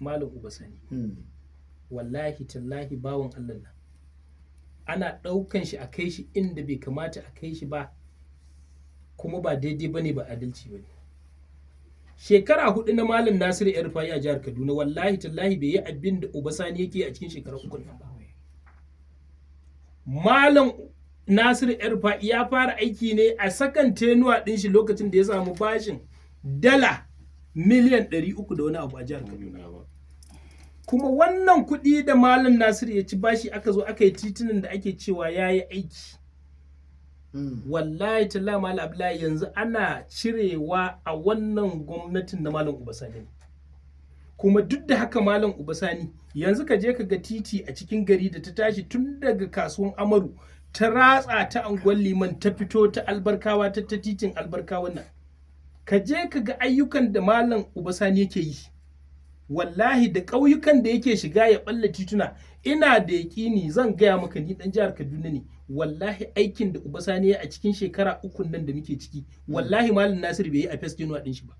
Malam Uba Sani, wallahi tallahi, bawan Allah nan ana ɗaukan shi a kai shi inda bai kamata a kai shi ba, kuma ba daidai bane, ba adalci bane. Shekara 4 na Malam Nasiru El-Rufai a jihar Kaduna, wallahi tallahi, bai yi abin da Uba Sani yake a cikin shekara 3 nan ba. Malam Nasiru El-Rufai ya fara aiki ne a second tenure ɗin shi, lokacin da ya samu bashin dala miliyan 300 da wani abu a jihar Kaduna. Kuma wannan kuɗi da Malam Nasiru ya ci bashi aka zo aka yi titunan da ake cewa ya yi aiki, wallahi tallahi, Malam Abdullahi, yanzu ana cirewa a wannan gwamnatin na Malam Uba Sani ne. Kuma duk da haka, Malam Uba Sani, yanzu ka je ka ga titi a cikin gari da ta tashi tun daga kasuwan Amaru, ta ratsa ta Anguwan Liman, ta fito ta Albarkawa, ta titin Albarkawan nan. Ka je ka ga ayyukan da Malam Uba Sani yake yi, wallahi, da ƙauyukan da yake shiga ya ɓalla tituna. Ina da yaƙini, zan gaya maka, ni ɗan jihar Kaduna ne, wallahi aikin da Uba Sani ya a cikin shekara 3 nan da muke ciki, wallahi Malam Nasiru bai yi a first tenure ɗin shi ba.